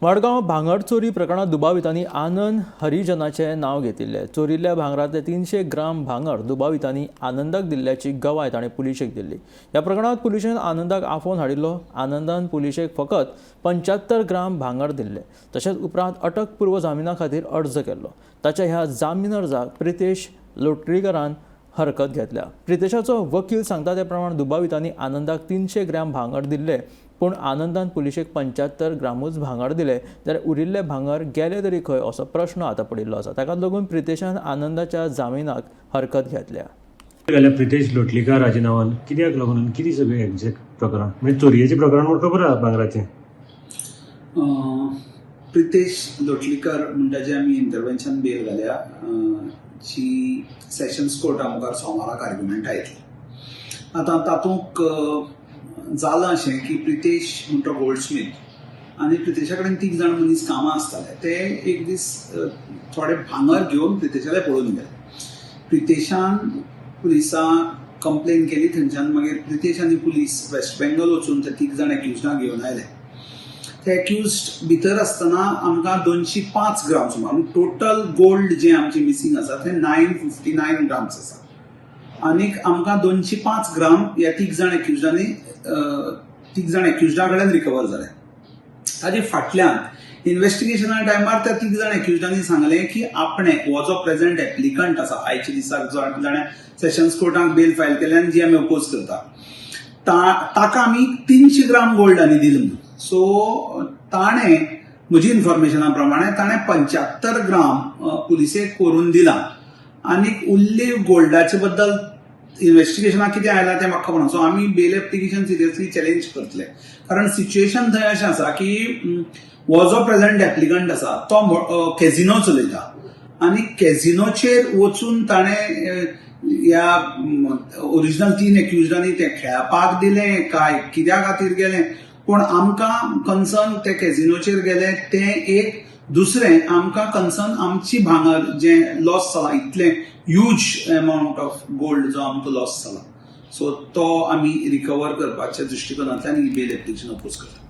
मडगांव भांगर चोरी प्रकरणात दुबावितांनी आनंद हरिजनाचें नांव घेतिल्लें. चोरिल्ल्या भांगरांतले 300 ग्राम भांगर दुबावितांनी आनंदाक दिल्ल्याची गवाय ताणें पुलिशेक दिल्ली. ह्या प्रकरणांत पुलिशेन आनंदाक आफोवन हाडिल्लो. आनंदान पुलिशेक फकत 75 ग्राम भांगर दिल्लें. तशेंच उपरांत अटकपूर्व जामिना खातीर अर्ज केल्लो. ताच्या ह्या जामीन अर्जाक प्रितेश लोटलीकरान हरकत घेतल्या. प्रितेशाचो वकील सांगता ते प्रमाण दुबावितांनी आनंदाक 300 ग्राम भांगर दिल्ले, पूण आनंदान पुलिशेक 75 ग्रामूच भांगर दिले जाल्यार उरिल्ले भांगर गेले तरी खंय असो प्रश्न आतां पडिल्लो आसा. ताका लागून प्रितेशान आनंदाच्या जामिनाक हरकत घेतल्या. जाल्यार प्रितेश लोटलीकार हाच्या नांवान कित्याक लागून आनी कितें सगळें एग्जॅक्ट प्रकरण, म्हणजे चोरयेचें प्रकरण म्हूण खबर आहा भांगराचें. प्रितेश लोटलीकर म्हणटा जे आमी इंटरवेन्शन बेल घाल्या, जी सेशन्स कोर्टा मुखार सोमाराक आर्ग्युमेंटा येतली. आतां तातूंत जालां अशें की प्रितेश म्हणटा गोल्डस्मीथ आनी प्रितेशा कडेन तीग जाण मनीस कामां आसताले. ते एक दीस थोडे भांगर घेवन प्रितेशाले पळोवन गेले. प्रितेशान पुलिसांक कंप्लेन केली. थंयच्यान मागीर प्रितेश आनी पुलीस वेस्ट बेंगल वचून ते तीग जाण एक्युज्डाक घेवन आयले. ते एक्युज्ड भितर आसतना आमकां 205 ग्राम सुमार, टोटल गोल्ड जें आमचें मिसींग आसा तें 959 ग्राम्स आसा आनीक आमकां 205 ग्राम ह्या तीग जाण एक्युज्डांनी, तीग जाण एक्युज्डा कडेन रिकवर जाले. ताजे फाटल्यान इन्व्हेस्टिगेशना टायमार त्या तीग जाण एक्युज्डांनी सांगलें की आपणे हो जो प्रेझेंट एप्लिकंट आसा, आयच्या दिसाक जाणें सेशन्स कोर्टाक बेल फायल केल्या आनी जी आमी अपोज करता, ताका आमी 300 ग्राम गोल्ड आनी दिलें म्हणून. सो ताणें, म्हजी इन्फॉर्मेशना प्रमाणे, ताणें 75 ग्राम पुलिसेक करून दिलां आनी उरले गोल्डाचे बद्दल इन्व्हेस्टिगेशनाक कितें आयलां तें म्हाका खबर ना. सो आमी बेल एप्लिकेशन सिरियसली चॅलेंज करतले, कारण सिच्युएशन थंय अशें आसा की हो जो प्रेझेंट एप्लिकंट आसा तो कॅझिनो चलयता आनी कॅझिनोचेर वचून ताणें ह्या ओरिजिनल तीन एक्युज्डांनी ते खेळपाक दिलें काय कित्या खातीर गेलें, पूण आमकां कन्सर्न ते कॅझिनोचेर गेले तें एक. दुसरें आमकां कन्सर्न आमची भांगर जें लॉस जाला, इतलें ह्यूज अमावंट ऑफ गोल्ड जो आमकां लॉस जाला, सो तो आमी रिकवर करपाच्या दृश्टिकोनांतल्यान ही बेल एप्लिकेशन अपोज करता.